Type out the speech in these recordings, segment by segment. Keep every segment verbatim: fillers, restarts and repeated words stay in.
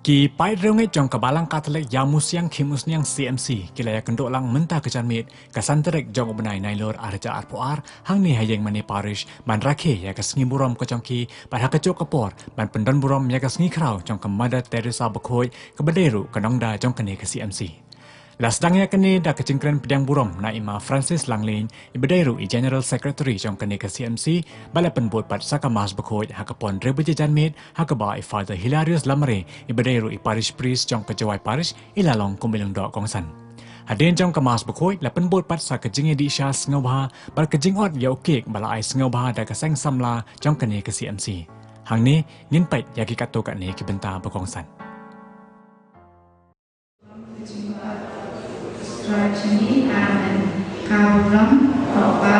Ki paid riewngeit jong ka Balang Katholik Ïawmusiang Khimusniang C M C ki la ïakynduh lang mynta ka janmiet, ka san tarik jong u bnai Nailur ar hajar arphew ar, hangne ha Ïingmane Parish, ban rakhe ïa ka sngi burom ka jong ki, bad ha kajuh ka por ban pyndon burom ïa ka sngi khraw jong ka Mother Teresa bakhuid, kaba dei ruh ka nongda jong kane ka C M C. La sdang ïa kane da ka jingkren pdiang burom na i Ma Francis Langleiñ, iba dei ruh i General Secretary jong kane ka C M C, bad la pynbud pat sa ka Mass bakhuid ha ka por hynriew baje janmiet, ha kaba i Father Hilarius Lamare, iba dei ruh i Parish Priest jong ka Jowai Parish, i la long kum i lyngdoh kongsan. Hadien jong ka Mass bakhuid la pynbud pat sa ka jingïadih sha sngewbha, bad ka jingot ïa u cake ba la ai sngewbha da ka seng samla jong kane ka C M C. Hangne, ngin peit ïa ki katto katne ki bynta ba kongsan. Amen. Ka burom, Kpa,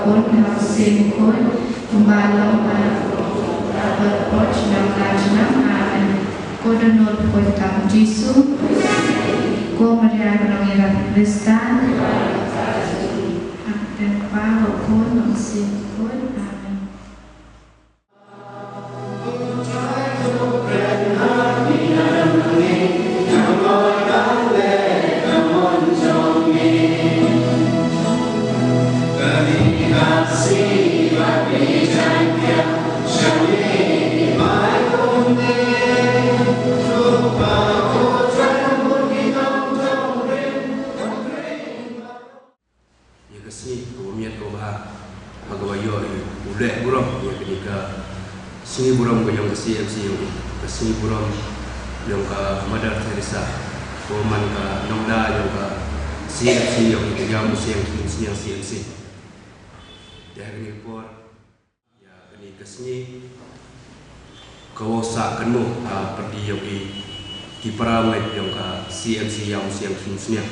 Khun, Mynsiem Bakhuid, kumba long ha, ha, ha, ha, ha, ha, ha, amen. Ko Dohnud Bakhuid tam Jisu, ko Maria Kynrong Ïarap Khristan, ha ka kyrteng Kpa, Khun, Mynsiem Bakhuid, amen. Ïa ka sngi kaba miat kaba bha, ha kaba ïoh ïa u leh burom ïa kane ka sngi burom ka jong ka C M C, ïa ka sngi burom jong ka Mother Teresa, kaba man ka nongda jong ka C M C, jong ka Ïawmusiang Khimusniang C M C. Te ha kane ka por, ïa kane ka sngi, ka wa sah kynmaw, ha, pyrdi ïa ki, ki para ngeit jong ka C M C Ïawmusiang Khimusniang.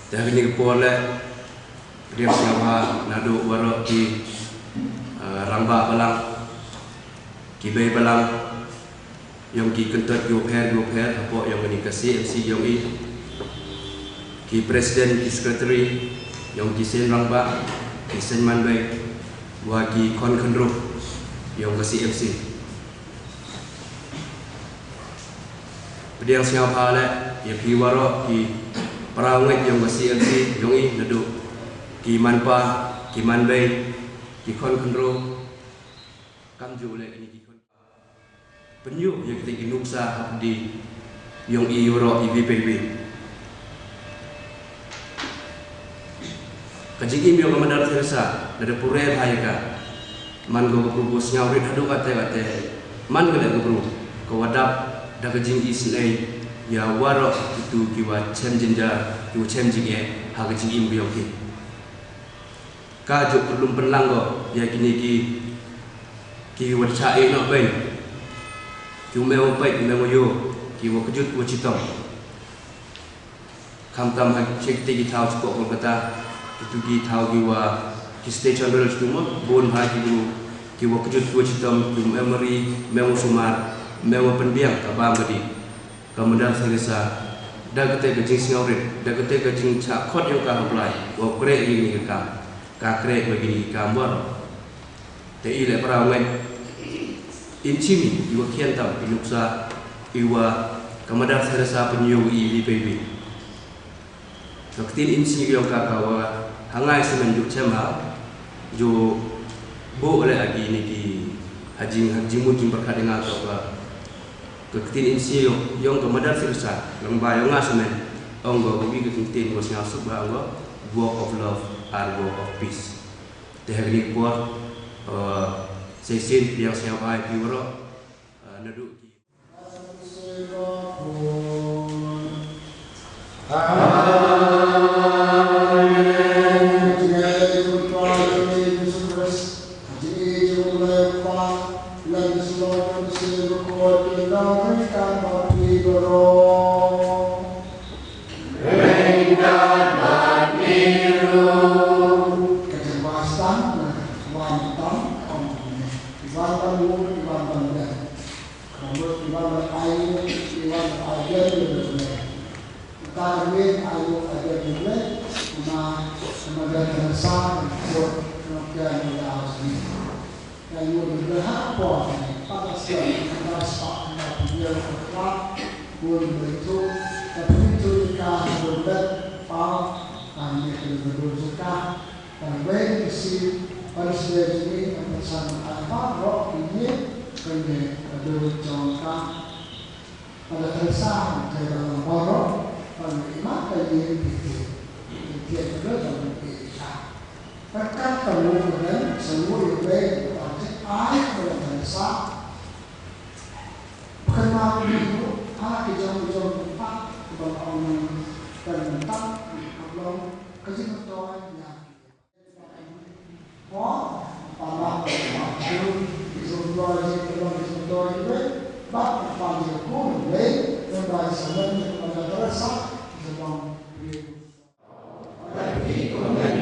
Te ha kane ka por leh, pdiang sngewbha naduh waroh ki, eh, rangbah balang, ki bei balang, jong ki kyntoit kiwa pher kiwa pher hapoh jong kani ka C M C jong i. Ki president, ki secretary, jong ki seng rangbah, ki seng manbei, wa ki khon khynroo jong ka C M C. Pdiang sngewbha leh ïa phi waroh ki para ngeit jong ka C M C jong i, naduh ki manpa, ki manbei, ki khon khynroo, kamjooh leh kini ki khon. Pynïoh ïa kita ki nuksa hapdeng jong i waroh iwei pa iwei. Ka jingim jong ka Mother Teresa, lada pure bha ïa ka, man ka bru ka sngewrit haduh katta katta, man ka leh ka bru ka wa dap da ka jingisynei ïa waroh kito kiwa chem jynjar, kiwa chem jingeh ha ka jingim ka jong ki. Ka ju pynlum pynlang ko ïa kini ki, ki wa shah ïeh noh beiñ, ki wa meh wa peit, meh wa ïoh, ki wa kjut wa chitom. Khamtam ha ki, kitei ki thaw shapoh Kolkata, kito ki thaw ki wa, ki station rail, kito mo, bun bha ki bru, ki wa kjut ki wa chitom, ki wa meh wa ri, meh wa sumar, meh wa pynbiang ka bam ka dih. Ka Mother Teresa, da katei ka jingsngewrit, da katei ka jingshah khot jong ka ha u Blai, wa u kreh ïa kini ki kam, ka kreh ïa kini ki kam baroh. Te i leh para ngeit, in shim i wa khian tam i nuksa i wa ka Mother Teresa pynïoh i iwei pa iwei. Ka ktien in shim jong ka ka wa, ha nga i smen ju chem ha, ju buh leh ha kini ki, ha jing, ha jingmut jingpyrkhat jong nga, to ka, ka ktien in shim jong, jong ka Mother Teresa, lyngba jong nga smen, ong ko, ka wi ka ktien wa sngewsuk bha, ong ko, work of love and work of peace. Te ha kani ka por, eh, sa shisien pdiang sngewbha ïa phi waroh, eh, naduh ki Namut ki wan ban ai, ki wan ban ai ïa ki, ki wan ban ai ïa ki. Kata ka mut ai ïa, ai ïa ki, na, na ka sa, ko, ko, ka ïa, ïa, ïa, ïa, ïa, ha, por, Pada siang, kita sepak kita pilihan berkerak, pun beritu, tapi itu jika berlet, pau, kami kena berdua suka, dan baik isi, pada siang ini, pesan apa, roh ini, kena berdua jongka, pada terasa, kita dalam baru, pada iman, pada ini, kita, kita berdua dalam kita. Berkat kamu, kemudian, semua yang baik, pada ai, pada terasa, Pynmih ïa u ha ki jong ki jong ki paid kiba la ong, kan mynta ka long ka jingmyntoi ïa ki. Ko, para, para, ki jong ki jong ki jong ki jong ki, bad para jong ku, lei, lei bai samen ïa ka Teresa, ki jong ki. Amen.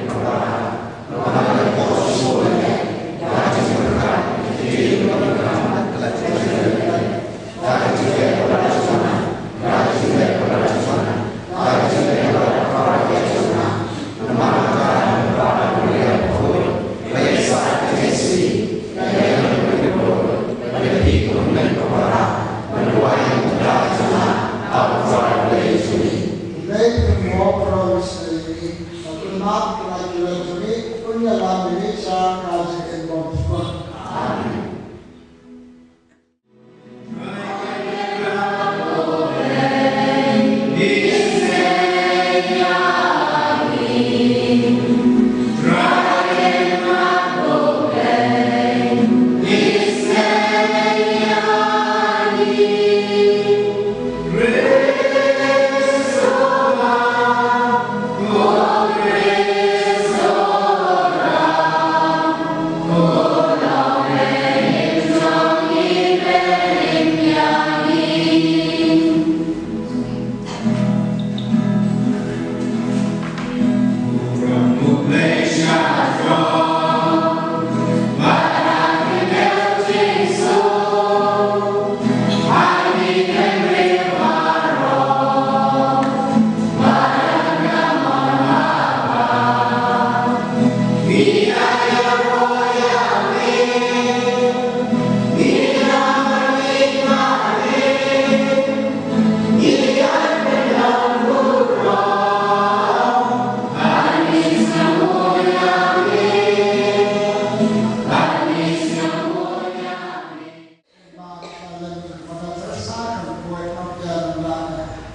Ba ka lem ka Mother Teresa kan buaid ap ïa la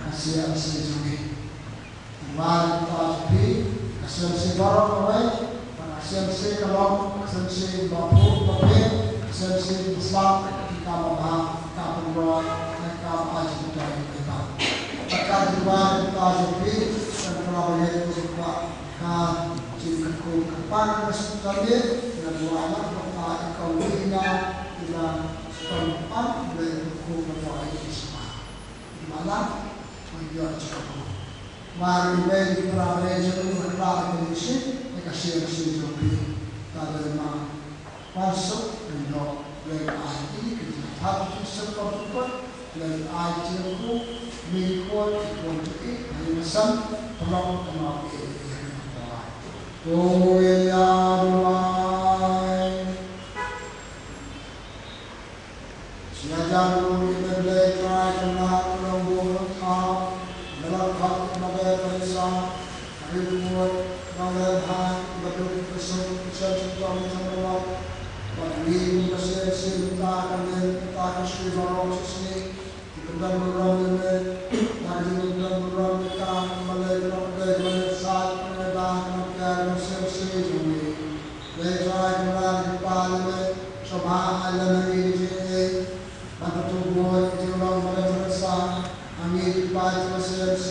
ka C M C jong ngi. Ba ka ta jong phi ka C M C baroh kawei, ba ka C M C ka long ka C M C ba phu ba phi, ka C M C ba slam ka kam ba bha, ka pynroi ka kam ba ai jingmyntoi ïa ki paid. Ba ka jingba ka ta jong phi kan pra ba ïa ki ba ka jingkyrkhu ka pang ka sngewthuh ïa nga, ba ka ka ka wina ïa ka pang ka pang ba ïa ka kyrkhu ka pang ïa ki sma. Ba la ba ïa ka kyrkhu. Ba ri ba ri pra ba ïa ka kyrkhu ka pang ïa ki sma. Ïa ka shisha shisha jong phi. Ta da ma. Wan suk, ïoh, lem ai ïa ki jingthoh, ki jingthoh, lem ai ïa ki jingkyrkhu, mi khun, ki khun jong ki, ha ïing ha sem, paralok, kynmaw ïa ki jingkyrkhu. To ïa duwai. Sngewbha ïa U Blei Trai Kynrad, U Nongbuh Nongthaw, Nongïalam Mother Teresa, Ri Pud, Nongïalam Bha, Baduk Besuk, Shem Shem Tong Tong Lok, Bad Ri Pud Bashir Sir Mynta Kandin, Mynta Khushi Baroh Shisngi, Ki Pyndem Burom Ïa Me, Bad Ri Pyndem Burom Ïa Ka, Malay Pynlong Dei, Malay Sat, Malay Ba, Malay Pynlong Dei, Malay Shisngi Jong Me. Lei Trai Kynrad Kpa Ïa Me, Sngewbha Ai Lem Ïa Ngi Ki Jingaiei, Ban pyntuh buh ïa ki jinglong Mother Teresa, ha ngi ki paid jong C M C,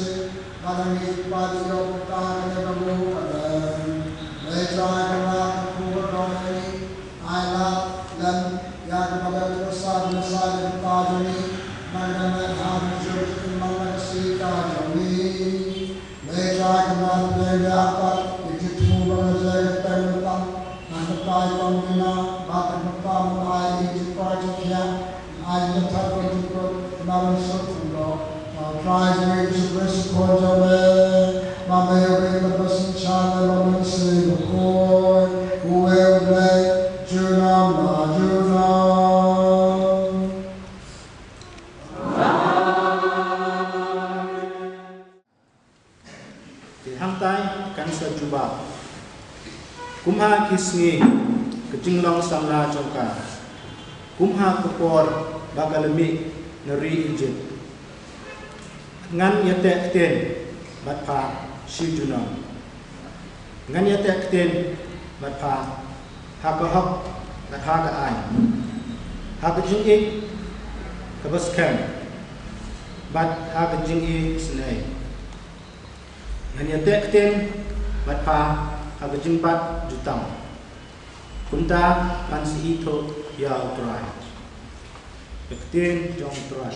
bad ha ngi ki paid jong ka kane ka bynta ka dang. Lei Trai Kynrad ka kyrkhu ka doh ïa ngi, ai lad lem ïa ka Mother Teresa ban ïasaid ïa ka bynta jong ngi, na ka dang leit ha ka jingim man la ka sngi ka jong ngi. Lei Trai Kynrad pynlong ïa ka, ïa ki jingthmu ba ka jai ka teng ka tam, na ka bynta i kong Dina, bad na ka bynta ma ai ïa ki jingkoit jingkhiah, ai ïa ka jingthait ka jingkut, na ka bynta suk pyndoh. Ba u Trai jong ngi Jisu Khrist u Khun jong Me, ba Me u ïeit bad ba sngewsih ïa U Mynsiem Bakhuid, uwei U Blei, junom la junom. Kum ha ki sngi ka jinglong samla jong ka, kum ha ka por ba ka la mih na ri Ijipt, ngan ïateh ktien bad pha shi junom. Ngan ïateh ktien bad pha ha ka hok bad ha ka aiñ, ha ka jingïeit kaba skhem bad ha ka jingisynei. Ngan ïateh ktien bad pha ha ka jingbat jutang. Kumta ngan sa ithuh ïa U Trai. Ka ktien jong U Trai.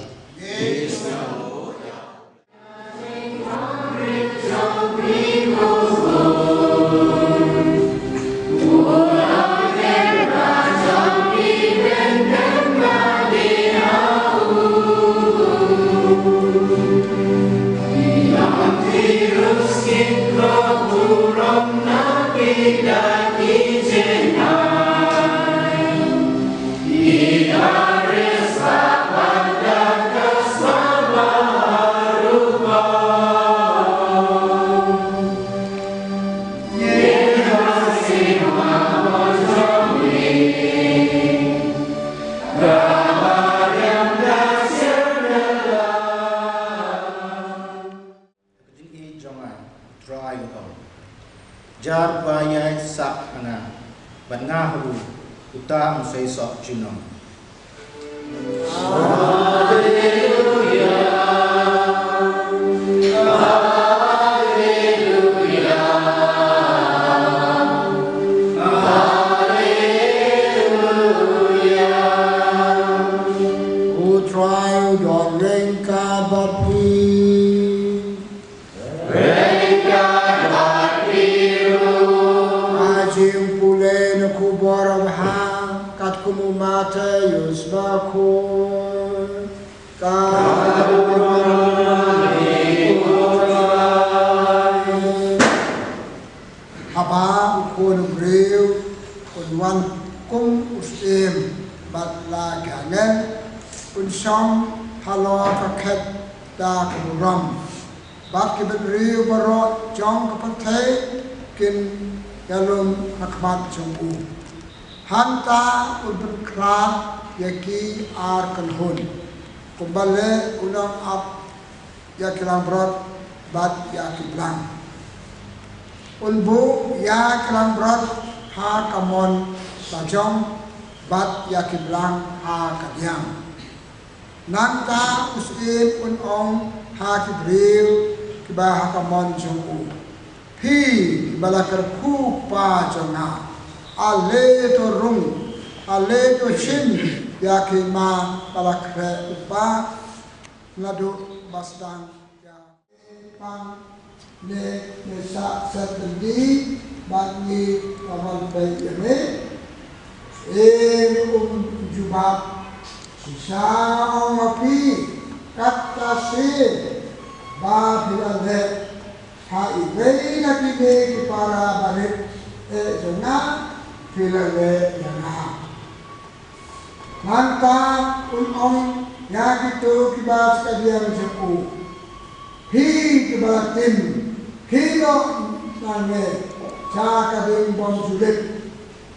Ka jingïeit jong nga, Trai u ong. Jar ba ïai sah ha nga, bad nga ha u, uta un sa ïasoh junom. U Trai u don ryngkat bad phi. Ka jingpule na khubor babha katkum u Mathaios ba khuid. Ka Haba u Khun u briew un wan kum u syiem bad la ki angel, un shong halor ka khet da ka burom, bad ki bynriew baroh jong ka pyrthei kin ïalum ha khmat jong u. Hangta un pynkhlad ïa ki ar kynhun, kumba leh u nongap ïa ki langbrot bad ïa ki blang. Un buh ïa ki langbrot ha ka mon lajong bad ïa ki blang ha ka diang. Nangta u syiem un ong ha ki briew kiba ha ka mon jong u, phi kiba la kyrkhu kpa jong nga, ale to rung, ale to shim ïa ki hima ba la khreh u kpa, naduh ba sdang ïa pang ne, ne sa set byndi bad ngi la wan peit ïa me. Syiem un jubab, shisha nga ong ha phi, kata shi ba phi la leh ha iwei na kine ki para barit eh jong nga, phi la leh ïa nga. Nangta un ong ïa kito kiba shakadiang jong u, phi kiba la tim, khie noh nangne sha ka ding bym ju lip,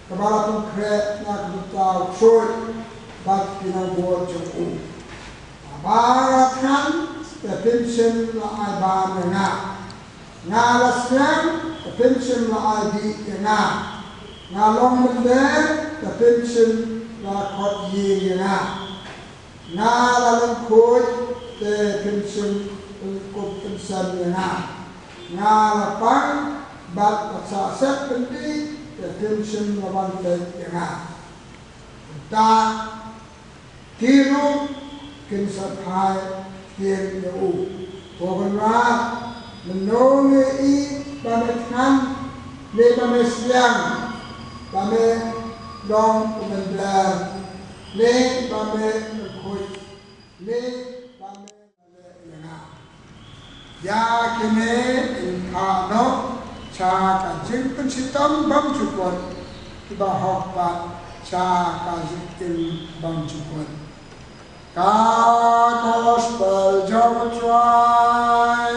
kaba la pynkhreh na ka bynta u ksuid bad ki nongbud jong u. Haba nga la thngan, te phin shym la ai bam ïa nga. Nga la sliang, te phin shym la ai dih ïa nga. Nga long mynder, te phin shym la khot ïing ïa nga. Nga la lyngkhuid, te phin shym la kup pynsem ïa nga. Nga la pang bad la sah set byndi, te phin shym la wan peit ïa nga. Kumta ki ruh kin sa phai ktien ïa u, Ko Kynrad, mynno ngi ïohi ba me thngan, ne ba me sliang, ba me long u mynder, ne ba me lyngkhuid, ne ba me leh ïa nga? Ïa kine in phah noh sha ka jingpynshitom bymjukut, kiba hok pat sha ka jingim bymjukut. Ka Gospel jong U Trai.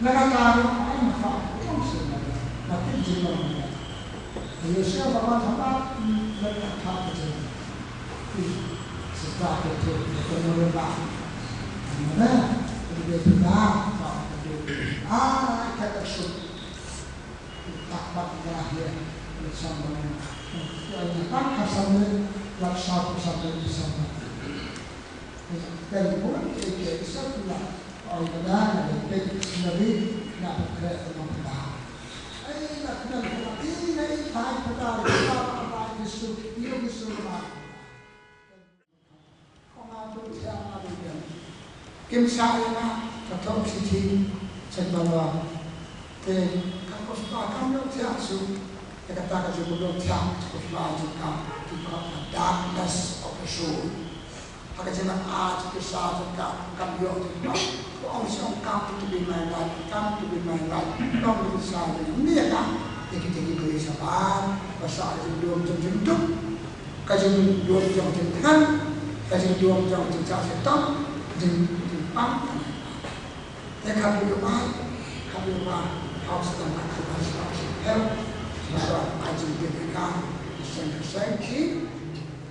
Na kata ruh ai ma ka ong sha na ka, na ki jinglong na ka. Ïa sha ba wan ha ba na ka ka jin. Ki sita ke tu ke tu mo ba. Na ka tu ba ba ka tu. Ah, ka ka shu. Tak bat ba ya. Ni sam ba ni. Ya ni tak ka sam ni. Lak sa ka sam ni sam. Telephone ke ke sa tu la. Au da na ke ke na bi na ko kre ko ba. Ai na na ko ni na i tai ko da ko ba ni su ni ni su ba. Ko nga tu sia ma bi ken. Kim sa ïa nga ka thok shithi sha ka ba. Te ka ko spa kam ïoh thiah shuh. Te kata ka jingmut ïoh thiah sha ka spa jong ka ki khot ka darkness of the soul. Ha ka jingmut ah jong ka spa jong ka kam ïoh thiah. Ko ong sha ong, "Come to be my light, come to be my light." Ko ong sha ong ïa ka, ïa kita kiba ïeit shabar, ba sah ka jingduwai jong jingduk, ka jingduwai jong jingthngan, ka jingduwai jong jingshah shitom, jing, jingpang. Te kaba ïohi, kaba ïohi, hap sdang ka kaba sdang sdang. Sdang ka jingduk ka, sdang ka sdang ki,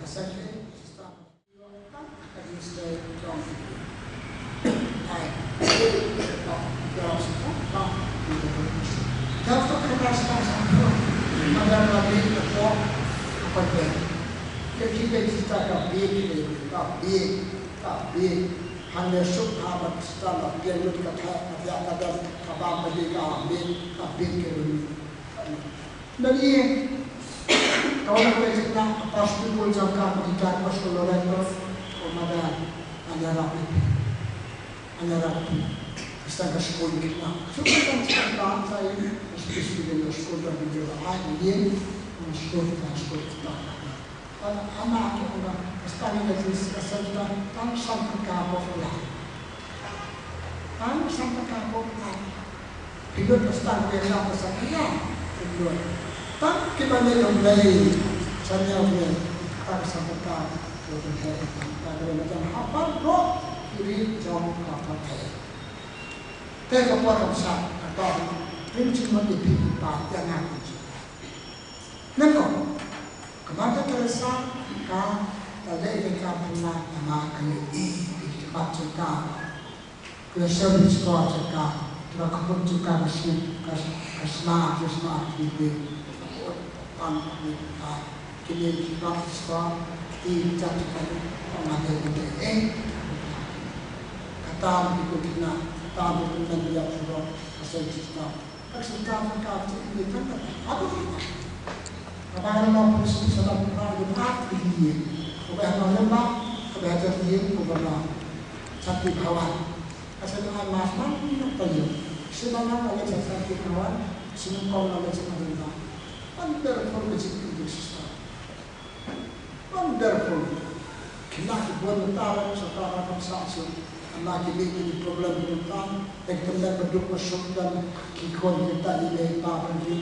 ka sdang ki, sdang ka jingstay jong. Ai. Ka sdang ka. Ka sdang ka sdang sdang. Ka sdang ka sdang sdang. Ka sdang ka sdang sdang. Ka sdang ka sdang sdang. Ka sdang ka sdang sdang. Ka sdang. Hangne suk ha ba sdang ba biang lut ka theh ka biang ka dam ka bam ka dei ka biang ka biang ke rumi. Nang ïa ka wan ka leit na ka pastor pul jong ka ka kita pastor Lorenzo ko mada anya rapi anya rapi. Sdang ka skul kita suk ka sdang ka sa ïa sdang ka skul jong ka ai ïa sdang ka skul kita. Ana, ana, ki ong ka, sdang ïa ka jingïaseng ka, tang san tyngka pop la. Tang san tyngka pop la. Phi lut ka sdang phi ïa ka san tyngka. Phi lut. Tang ki ba leit ong lei. San ïa ong lei. Tang san tyngka. Phi lut ka sdang. Tang ka lut ka sdang. Haba lut ki ri jong ka pyrthei. Te ka por ka sa ka tong. Phin jingmut ïa phi ki pa ïa nga ki jingmut. Nyngkong, ka Mother Teresa ka, ka leh ïa ka pynlong namar ka ïohi ïa ki khmat jong ka, ka service corps jong ka, ka khmat jong ka, ka sma, ka sma, ka sma ki, pan ki, kine ki khmat jong ka, ki jat jong ka, ka Mother Teresa. Kata ki kynthei, kata ki kynthei ïa pura ka service corps. Ka sengkang ka ti ni kan ka. Aduh. Ka ba ka long pun sih salam ka ba ka ti ni. Ka ba ka long ba ka ba ka ti ni ka ba ka. Sati kawan. Ka sengkang mas man ni ka ta ni. Sila na ka le sati kawan. Sila kong na le sati kawan. Wonderful ka ti ni sister. Wonderful. Kine ki bun mynta, sa ka ra kam sa su. Ama ki ni ki problem mynta. Ek tem da ka duk ma suk dan ki kon mynta ni ne pa ban ki.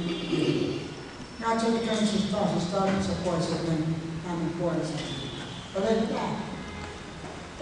Nga chan kan sister, sister, sa poi sa kan. Ani poi sa. Balai ta.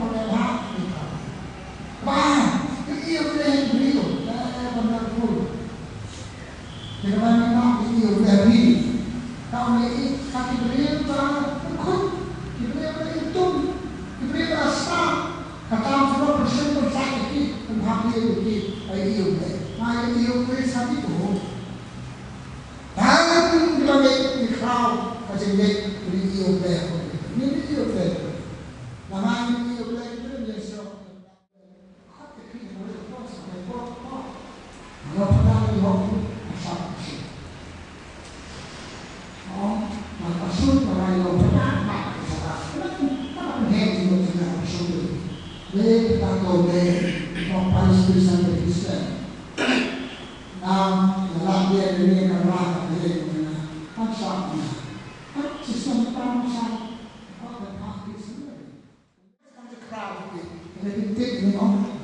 pynlong ïa ka. Ba, ka ïa u leh briew, eh, wonderful. Te ka ban mynta ka ïa u leh briew. Ka u leh i, ka ki briew ba khut, ki briew ba i tum, ki briew ba sa, ka tam sura persen pun sa ki, pun hap ïa u ki, ai ïa u leh. Ma ïa u leh sa ki tu. Ba ki ba ngi ki khraw, ka jingngeit, ki ïa u leh. Ni ïa u leh. Namar ïa u leh, ki briew ïa u.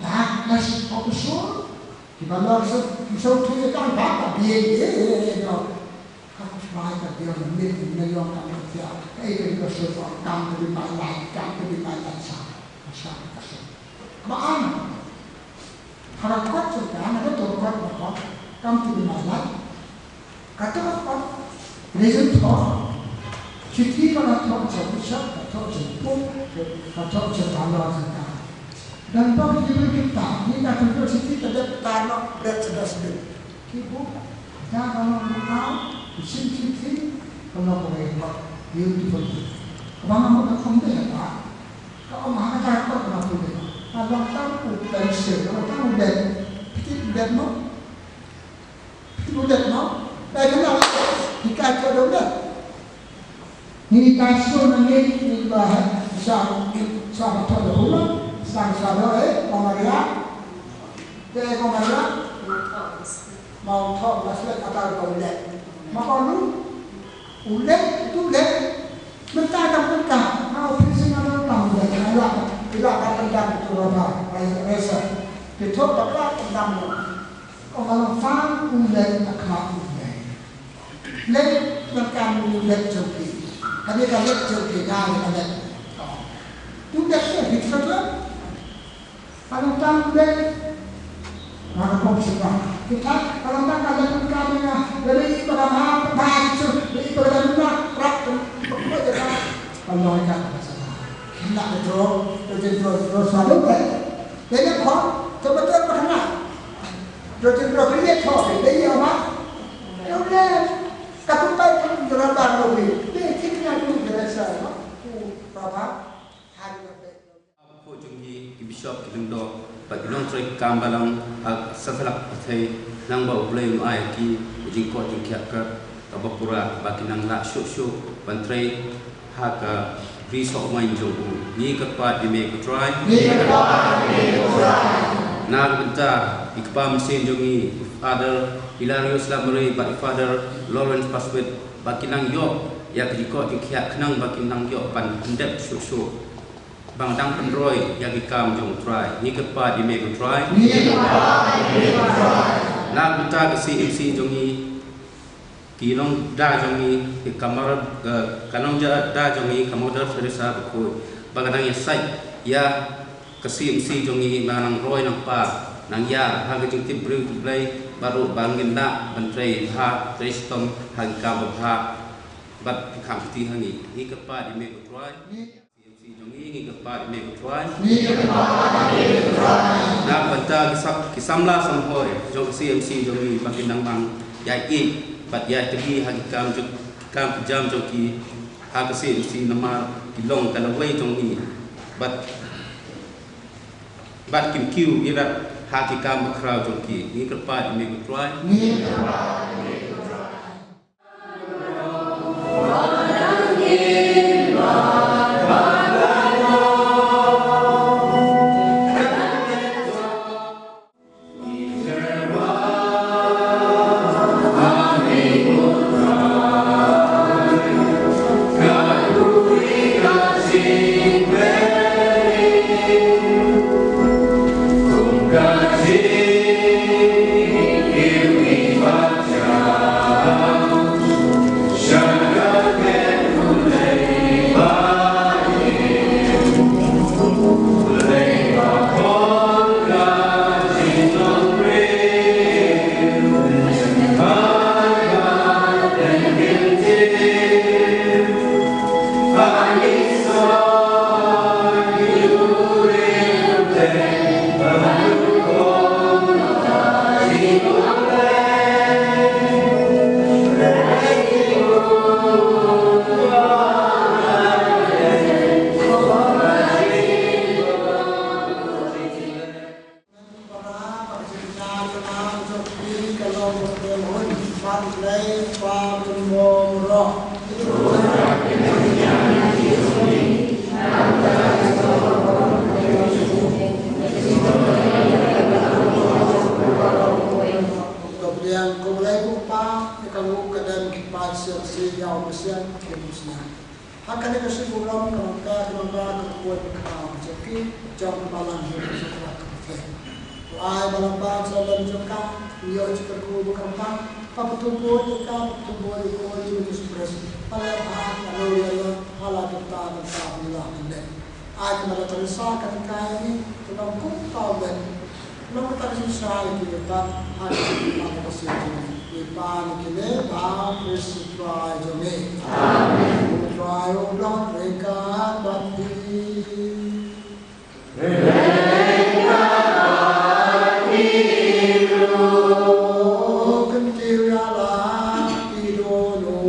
Darkness of the soul. Ki ba lor suk, ki suk tu ye kan ba ka biang, eh, eh, eh, eh, no. Ka try ka biang mit, mit yong ka mit ya. Ka ei ka suk, oh, come to be my light, come to be my light, sa. Sa ka suk. Ba an. Hara kot suk ka, na ka to kot ba kot. Come to be my light. Ka thoh pat, reason thoh, shithi ba ka thoh cha bishop, ka thoh cha pope, ka thoh cha balor cha ka. Don bok ki bun ki ta, ni ka thoh shithi ka dep ta noh bret cha dustbin. Ki bun, da ka long ka, ki shim shithi, ka long ka wei kot, beautiful. Ka ba nga mut ka khum de ka, ka ong ha ka ta kot ka khum de. Ka long tang u pencil, ka long tang u dep, piti u dep mo. Ulet mo, dai kena, hikai tu ulet. Ni tasu na ni, ni ba, sa, sa ba tu hula, sa, sa do, eh, pamaria. Te pamaria. Mau thok, mas let, atar ba ulet. Maka lu, ulet, tu ulet. Mynta ka mynta, ha office nga dang tam ulet, ila, ila ka tendang tu raba, resa. Kita bakla tendang mo. Ong ka long tang u leh ha khmat u Blei. Leh tang ka u leh jong ki. Ka dei ka leh jong ki, ka dei ka leh. U leh sha ki sha. Ka long tang u leh. Nga ka pom sha ka. Kita ka long tang ka leh ka dei nga. Leh i ba ka ma ba i sha. Leh i ba ka ma rap. Ka long ka sha. Kena ka draw, ka draw, draw sha u leh. Te ïa khot, to ba to ba khana. To tin ro kri ïa khot, te ïa ma. Ïa u leh, ka tu bai pun ro ba ro ri. Te tin ïa tu ïa sa ma. Ku ba ba, hari ba be. Ko jong ki, ki bishop, ki lyngdoh, bad ki nongtrei kam balang, ha satlak pyrthei, nang ba U Blei un ai ki, u jingkoit jingkhiah ka, kaba pura, ba kin nang lah shuh shuh ban trei ha ka Ri Sohwaiñ jong u. Ngi kyrpad ïa me ko Trai. Ngi kyrpad ïa me ko Trai. Na ka bynta i kpa mynsiem jong ngi, Father Hilarius Lamare bad i Father Lawrence Paswit, ba kin nang ïoh ïa ka jingkoit jingkhiah khnang ba kin nang ïoh ban pyndep shuh shuh. Ba nga dang pynroi ïa ki kam jong U Trai. Ngi kyrpad ïa me ko Trai. Na ka bynta ka C M C jong ngi, ki nongda jong ngi, ki kamar, eh, ka nongda jong ngi, ka Mother Teresa bakhuid. Ba ka dang ïasaid ïa ka C M C jong ngi, ba nang roi nang par, nang ïar ha ka jingtip briew tip Blei, bad ruh ba ngin lah ban trei bha, trei shitom ha ki kam babha bad ki kam kti ha ngi. Ngi kyrpad ïa me ko Trai. C M C jong ngi, ngi kyrpad ïa me ko Trai. Na ka bynta ki sam-, ki samla samhoi jong ka C M C jong ngi, ba kin nang mang ïa ïeit bad ïa tegi ha ki kam jong, kam ki jam jong ki ha ka C M C, namar ki long ka lawei jong ngi bad, bad kin kiew ïarap ha ki kam bakhraw jong ki. Ngi kyrpad ïa me ko Trai. Khublei ko Kpa, ïa ka nguh ka dem ki paid sngewsih ïa u Messiah ki musnah. Ha kane ka sngi burom ka nongkha ka nongkha ka khuid ka kha ka jong ki jong ka balang hi ka jong ka pyrthei. To ai ba lyngba ka jingïalam jong ka, ngi ïoh jingkyrkhu ba kyrpang, ba pynthut buit ïa ka, ba pynthut buit ïa u Khun jong U Jisu Khrist, ba la ïa bha, ba la ïa lor, ha la ka bynta, bynta, bynta, bynta. Ai ka Mother Teresa kan kai ngi, ka long kumta u Ben. Long kata ka jingshisha ïa ki kyrpad ha ka jingim ka sien jong ngi. Ngi pan ïa kine ha Khrist U Trai jong ngi. Amen. U Trai u don ryngkat bad phi. Ryngkat bad phi ruh. Kyntiew ïa la ki dohnud.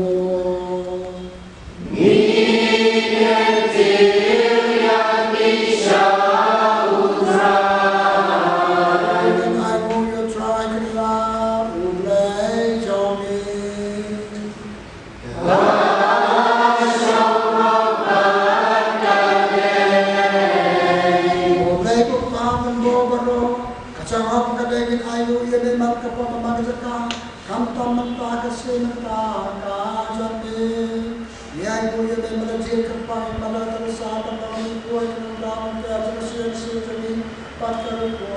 Khamtam mynta ka sngi mynta ka jong ngi. Ngi ai nguh ïa me, Mother jingkyrpang, Mother Teresa, ban long kyrkhu ïa ka nongda nongkha jong ka sien sien jong ngi, bad ka rukhu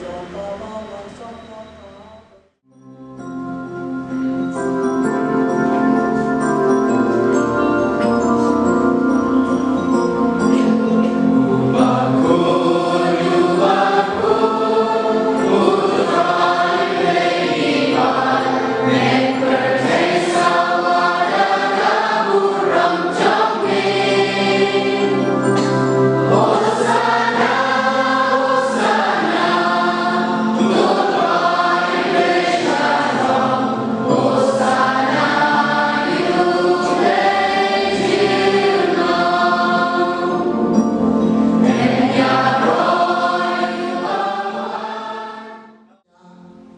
jong ka ba wan sap.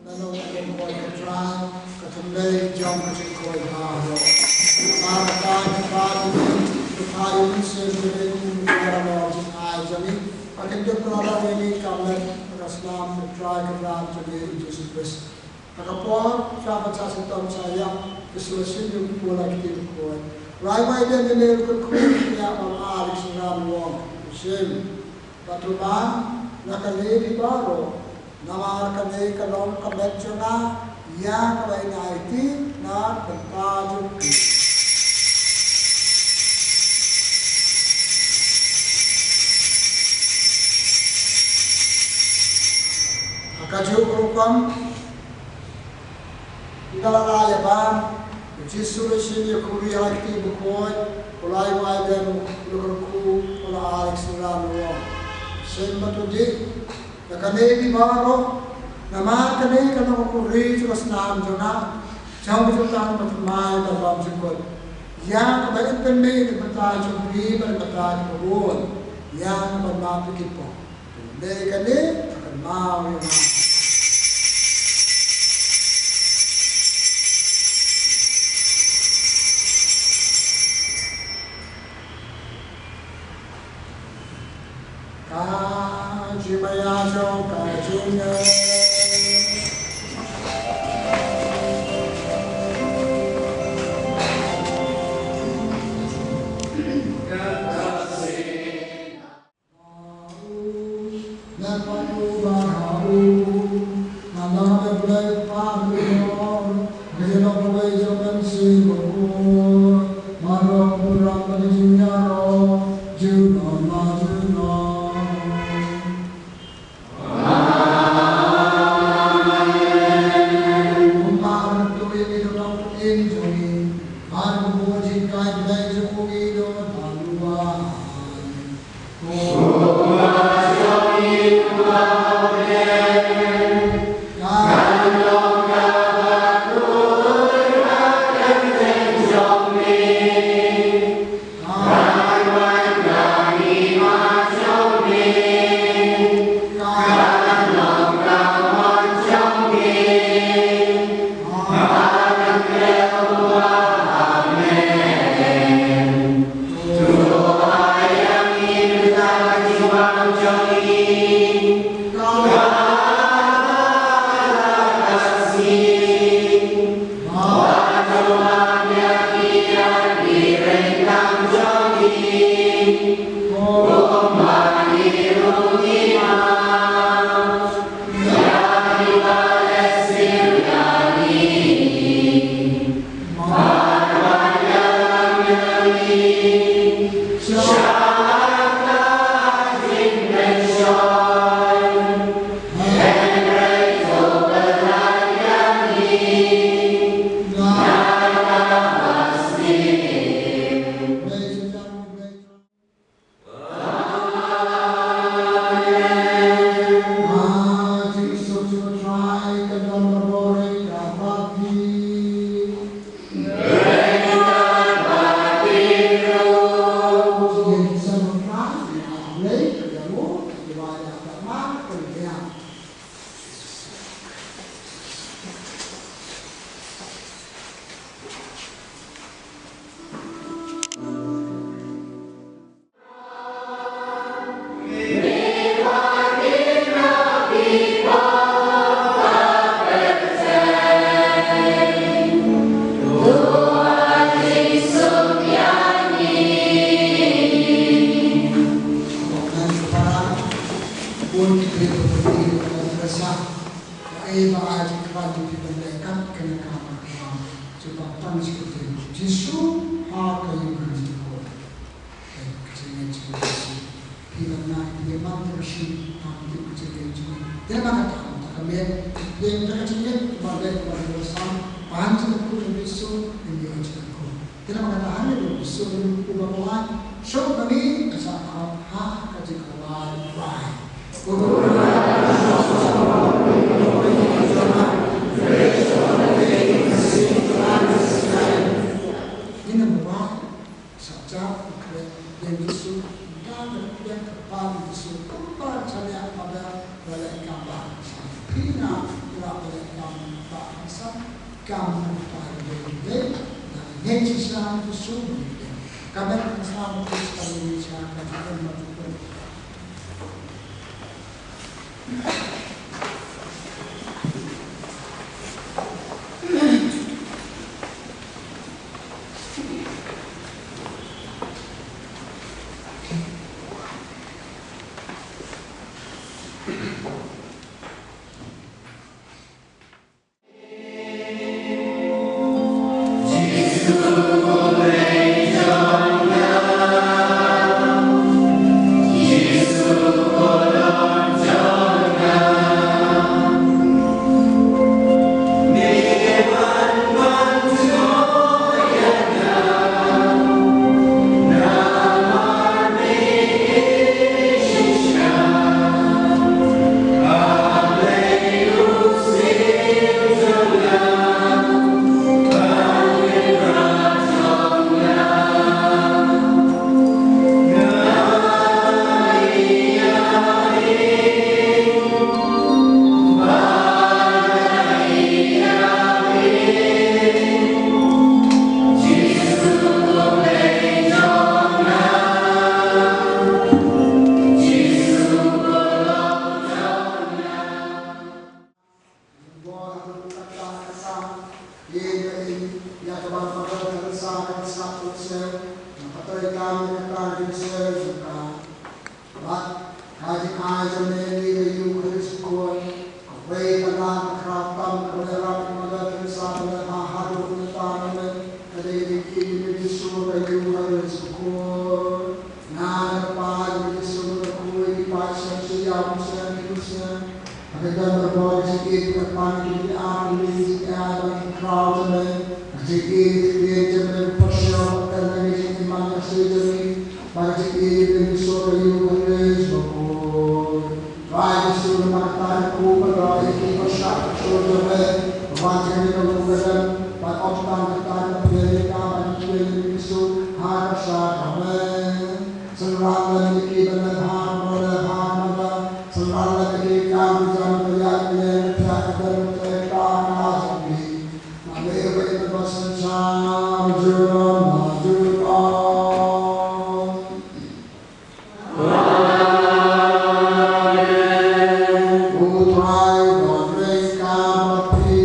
Nano ka jingkhoit ka Trai, ka thymlei jong ka jingkhoit baroh. Ba ka Trai ka Trai jong ngi, ka Trai jong ngi, sien jong ngi, ka Trai jong ngi, ka Trai jong ngi, ka Trai jong ngi, ka Trai jong ngi, ka Trai jong ngi, ka Trai jong ngi, ka Trai jong ngi, ka Trai jong ngi, ka Trai jong ngi. Ha ka por, sha ban sa shitom sha ïap, ki sngewsih ïa u pula ki khuid. Rai bai ïa kine ruh ki khuid, ïa ban ai ki synran wong. Shim, bad to man na kane phi baroh, namar kane ka long ka met jong nga ïa kaba in aiti na ka bynta jong phi. Ha kajuh ka rukom, ynda la ïa bam, u Jisu u la shim ïa ka kuri ha ka kti bakhuid, u la ai ïa u aidem, u la kyrkhu, u la ai ïa ki synran, u ong: Shim bad to dih na kane phi baroh, namar kane ka long ka kuri jong ka snam jong nga, jong ka jutang bad thymmai bad bymjukut, ïa kaba in pynmih na ka bynta jong phi bad na ka bynta jong kiba bun, ïa ka ban map ïa ki pop. Dei kane ka kynmaw ïa nga. Ka jingmaïa jong ka jingngeit. Jisu ha ka Eucharist. Ka jingngeit jong u Jisu. Phi ban nang ïa man ka shi, phi tip ka jingngeit jong u. Te namar kata, mynta ka miet, phi tip ka jingngeit, ba dei ba dei ba sam, ban jingkyrkhu jong u Jisu, ngin ïoh jingkyrkhu. Te namar kata, ha ngi ruh u Jisu uba kwai, shuh ma ngi, ka shah khot ha ka jingkwai. Ngin ym kwai. Sa jap u khreh ïa u Jisu, da ka kyrteng kyrpad u Jisu, kumba ka shaniah Abel ba leh kam ba ha khynsan. Phi nga u la ba leh kam ba ha khynsan, kam na ka bynta ïa u Blei, da ka ïing shisha u Jisu u Blei. Ka met ka sa u Jisu ka ïing shisha ka jingim ba Bad ka jingai jong me ïa ka Ïu Khrist u Khun, kawei ka la ka khraw tam ka la ïarap ïa ka Mother Teresa ba la bha haduh mynta, ka dei ka jingïeit jong me Jisu ka Ïu Khrist u Khun. Nga, ka Kpa, jong me Jisu, nga kyrkhu ïa ki paid sngewsih ïa u Mynsiem, ki Mynsiem. Ka don ka bor ka jingïeit ka pan ki jingïeit ki jingïeit ba ki khraw jong me. Ka jingïeit ka jingïeit jong me pyrshah ka jingïeit jong me, ka jingïeit jong me. Ba ka jingïeit jong me Jisu ka Ïu Khrist u Khun. Trai Jisu, namar kata nga kyrkhu ba ïa ki pyrshah pyrshah jong me, ba wan jingïeit ka Ïu Khrist, ba ym tang kata ka pyrshah ka ba ki pyrshah Jisu ha ka pyrshah jong me. Synran lem ïa ki ba la bha, ba la bha, ba la bha. Synran lem ïa ki kam ki jam ka ïa ka ïa ka ïa ka ïa ka ïa ka jong ki. Ma me ba ïa ka ba synshar jong ma jong ma. Amen. U Trai don ryngkat bad phi.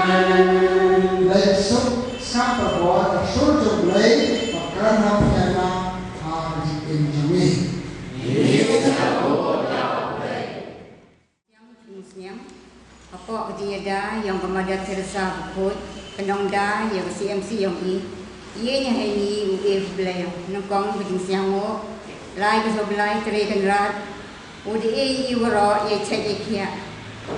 Amen. Leit suk sngap ka bor ka sur jong U Blei, bad kren ha phi ïa nga ha ka jingim jong ngi. Sniang, sniang. Hapoh ka jingïada ïong ka Mother Teresa bakhuid, ka nongda ïa ka C M C ïong i, ïa ngi ha ini u e khublei ïong, nyngkong ka jingsngewnguh, lai ka jong U Blei Trekynrad, u da ïeit ïa i waroh, ïa chait ïa khiah,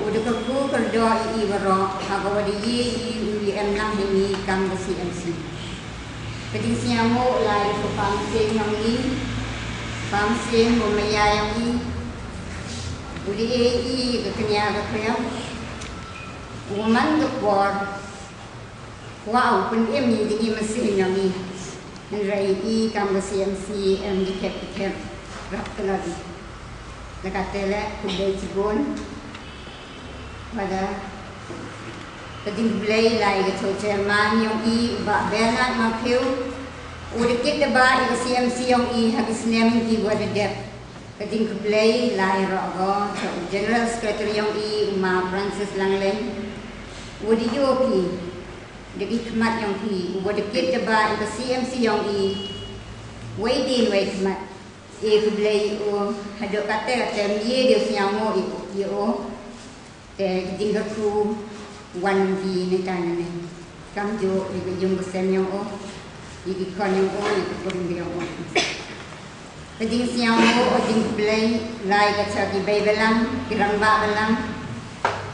u da kyrkhu kyrdoh ïa i waroh, ha kaba u da ïeit ïa i u ïa em lang ha ini kam ka C M C. Ka jingsngewnguh lai ka jong u Pa mynsiem ïong i, Pa mynsiem u maya ïong i, u da ïeit ïa i ka kñia ka khriam, u man ka por, kwah u pynim ïa i jingim mynsiem ïong i. Hynrei i kam ka C M C em dkhot dkhot, rap ka la dei. La katei leh, khublei chibun. Bad ka jingkhublei lai ka jong u chairman ïong i, u Bah Bernard Mawphiew, u da kit da bah ïa ka C M C ïong i ha ki snem kiba la dep. Ka jingkhublei lai ruh ka jong u general secretary ïong i, u Ma Francis Langlen, u da ïoh phi da ki khmat ïong phi, uba da kit da bah ïa ka C M C ïong i wei dien wei khmat. E khublei ïa u haduh katta katta, ym ïa dei u sngewnguh ïa u. Te ka jingkyrkhu wan ïa ngi nangta nangne. Kam ju ïa ka ïing ka sem ïong u, ïa ki khon ïong u, ïa ki khun ïong u. Ka jingsngewnguh, ka jingkhublei lai ka jong ki bei balang, ki rangbah balang,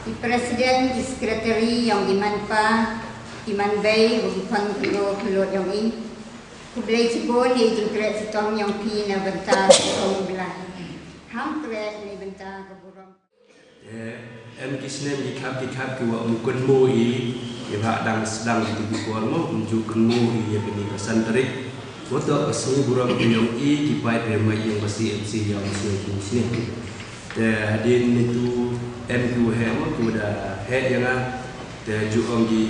ki president, ki secretary ïong ki manpa, ki manbei, ki khon ki ïong, ki lut ïong i. Khublei chibun ïa ka jingkhreh chitom ïong phi na bynta ka jong U Blai. Kham khreh na bynta ka burom. Te em ki snem ki khap ki khap ki wah ym kynmaw i, ïa ba dang sdang ïa ki bor mo, ym ju kynmaw i ïa kane ka san tarik. Wat toh ka sngi burom ïong i ki paid riewmai ïong ka C M C ïong ka sngi ki snem. Te hadien nangtu em ki waheh mo, ki wada heh ïa nga. Te ju ong ki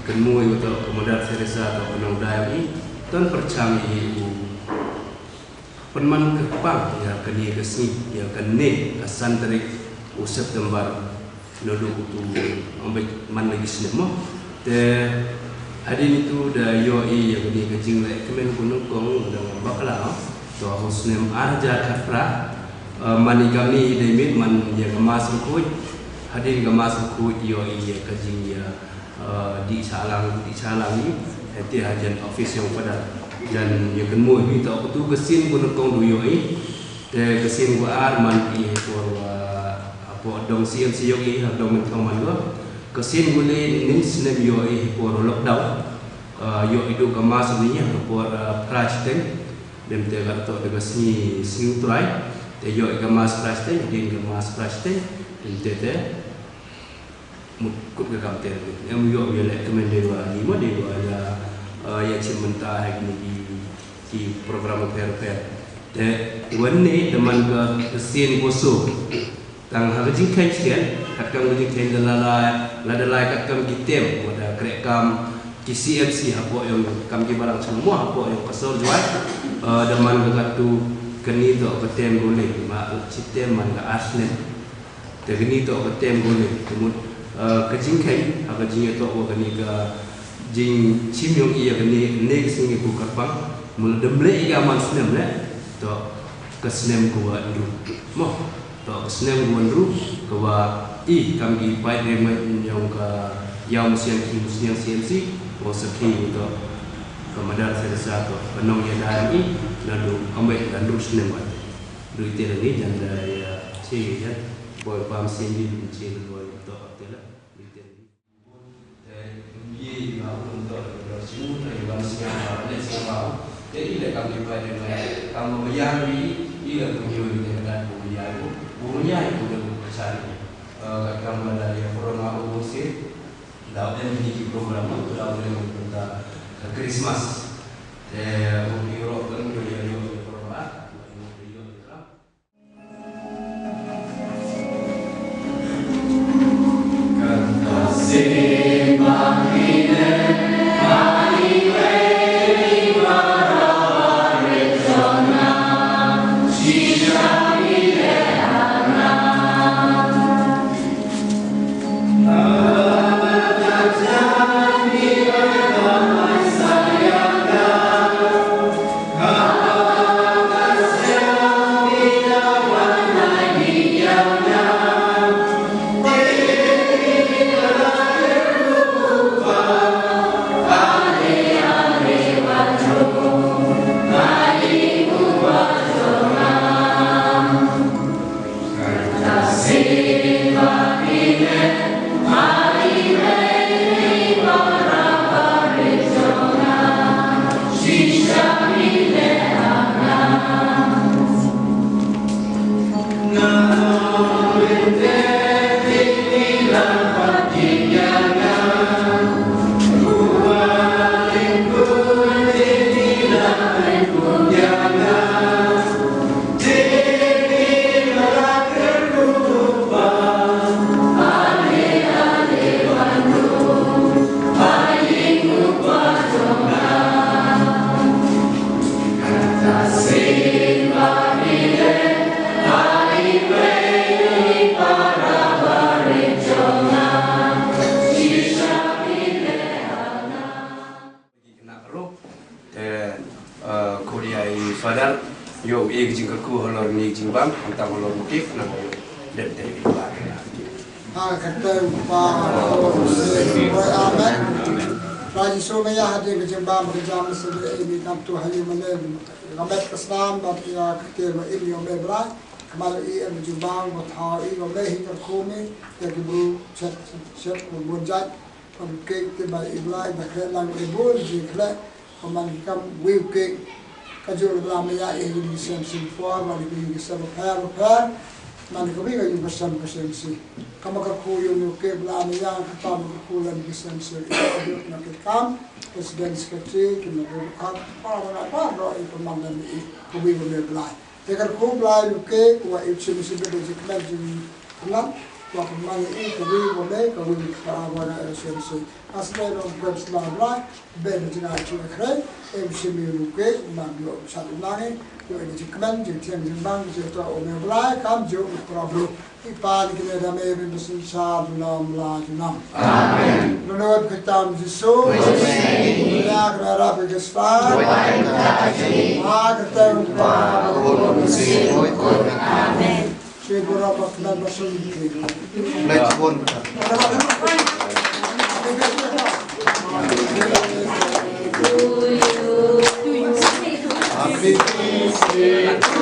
kynmaw i wat toh ka Mother Teresa toh ka nongdai i. Ton pyrchang i u Pynman kyrpang ïa kane ka sngi, ïa kane ka san tarik u September, naduh utu, ym beit man la ki snem mo. Te hadien itu da ïohi ïa kane ka jingleh kmen ka nyngkong da nga bakla. To ha u snem ar hajar khatphra, eh, man i kam ni dei mih man ïa ka Mass Bakhuid. Hadien ka Mass Bakhuid ïohi ïa ka jingïa, eh, dih sahlang, dih sahlang ni. Hynrei hajan office jong Father jan ïa kynmaw hi to utu ka sien ka nyngkong da ïohi. Te ka sien ka ar man i ha por, eh, hapoh dong C M C ïohi ha dong Mynthong man ko. Ka sien ka le nin snem ïohi ha por lockdown. Eh, ïohi duh ka Mass ni ha por, eh, Pride Day. Bym te ka to da ka sngi, sngi u Trai. Te ïohi ka Mass Pride Day, din ka Mass Pride Day. Bym te te mut kut ka kam te. Em ïoh ïa leh kmen dei wa ni mo dei wa ïa, eh, ïa chim mynta ha kine ki, ki program pher pher. Te wan ni da man ka sien ko so. Tang ha ka jingkheiñ sien, katkam ka jingkheiñ da la la, la da lai katkam ki tem, wa da kreh kam ki C M C hapoh ïong kam ki balang shnong mo hapoh ïong ka sor Jowai, eh, da man ka katu kani to ka tem ko le, ma u chi tem man ka ar snem. Te kani to ka tem ko le, te mut, eh, ka jingkheiñ, ha ka jingïatoh wa kani ka jingchim ïong i ïa kani, ne ka sngi ko kyrpang, mut da mleh i ka man snem le, to ka snem ko wa ndu. Mo. To ka snem ko wa nru ka wa i kam ki paid riewngeit ïong ka Ïaw Mynsiem Khih Mynsngiang C M C, wa sakhi to ka Mother Teresa to ka nongïada i naduh ym beit da nru snem wat. Duh ite lani jan da ïa chi jan boi pam sien di chi boi to te la. Te, ym ye nga u ym to, ym to, shu, te, wan sñiaw, ba, leh sñiaw, ba. Te, i leh kam ki paid riewngeit, kam ba ïa ri, i leh kum ïoh, i leh ka dei kum ïa ri, kum ïa ri, kum ïa ri, kum ïa ri. Eh, kat kam ba da ïa corona u bun sien, da em ni ki program, da em ni ka Christmas. Te, kum ïoh, kum ïoh, ïoh, ïoh, corona, kum ïoh, ïoh, ïoh. Ki khynnah ruh, te, eh, Korea i Father, ïoh i ka jingkyrkhu halor ni ka jingbam, hangta halor u cake, nang ïoh dep te i ba. Ha ka kyrteng u Kpa, Amen. Kpa Jisu, me ïa hadien ka jingbam ka jam sa de i mi kam tu ha ïing mane. Ka met ka snam bad ïa ka kyrteng ma i mi ong me Blai. Kmar i em jingbam ba thaw i ong me hi kyrkhu me ïa ki bru chet chet bun jait. Ka u cake te ba i Blai ba khleh lang i bun jingkhleh. Ka man ki kam wei u cake. Ka jur la me ïa i ni sem sim por ba ni ki sem pher pher. Man ka wei ka yung ka sem ka sem si. Ka ma ka khu yung u cake la me ïa ka ta ma ka khu la ni ki sem si. Ka jur na ki kam President Secretary ki ma ka khu ka ma ka khu ro i ka man la ni i ka wei u me Blai. Te ka khu Blai u cake wa i chim si be de jikmen jing khnat. Wa pynman ïa i, ka wi wa mei, ka wi ka para wa na era sien si. Asle no kwem sma bla, ben jina chu kre, em simi lu ke, man yo sat nang i, yo ni jikmen, jithiang jimbang, jitwa o me bla, kam jo u kra bru. I pan kine da me bin besin sa, dunam la junam. Amen. Lord, khutam Jisu. Amen. Ya kra ra pe ke spa. Amen. Amen. Amen.